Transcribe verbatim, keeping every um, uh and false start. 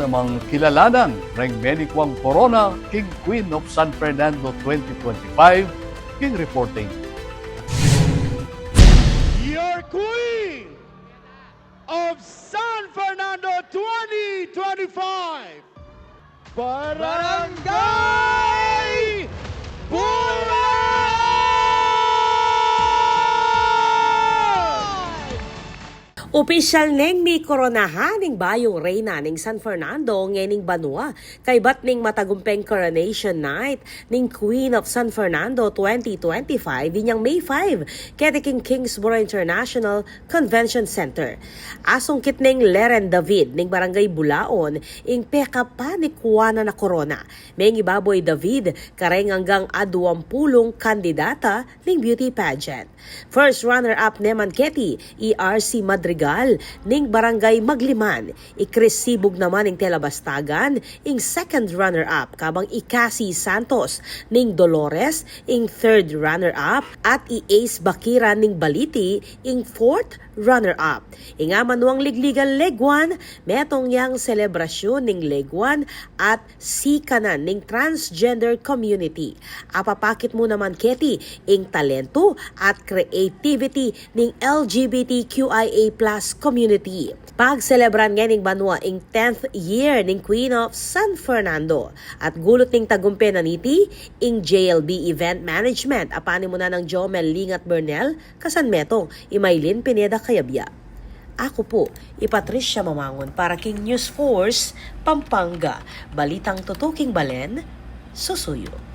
Mangkilalanan reng menikuang korona king Queen of San Fernando twenty twenty-five, king reporting. Your Queen of San Fernando twenty twenty-five, Barangay Bulay! Opisyal neng mikoronahan ing bayung reyna ning San Fernando ngening banua, kaybat ning matagumpeng Coronation Night ning Queen of San Fernando twenty twenty-five inyang May five, keti king Kingsborough International Convention Center. Asungkit neng Leren David ning Barangay Bulaon ing pekapanikuanan a korona. Mengibabu i David kareng anggang aduang pulung kandidata ning beauty pageant. First runner-up naman keti i R C Madrigal ning Barangay Magliman, i Chris Sibug naman ning Telabastagan ing second runner-up, kabang i Cassie Santos ning Dolores ing third runner-up, at i Ace Bakiran ning Baliti ing fourth runner-up. Ing amanuang ligligan leguan, metung yang selebrasyun ning leguan at sikanan ning transgender community. Apapakit mu naman keti ing talentu at creativity ning L G B T Q I A plus community. Pagselebran ngening banua ing tenth year ning Queen of San Fernando at gulut ning tagumpe na niti ing J L B Event Management a panimunan nang Jomel Lingat Bernal, kasan metung i Maylin Pineda Kayabia. Aku pu i Patricia Mamangun para king News Force Pampanga, balitang tutuking balen, susuyu.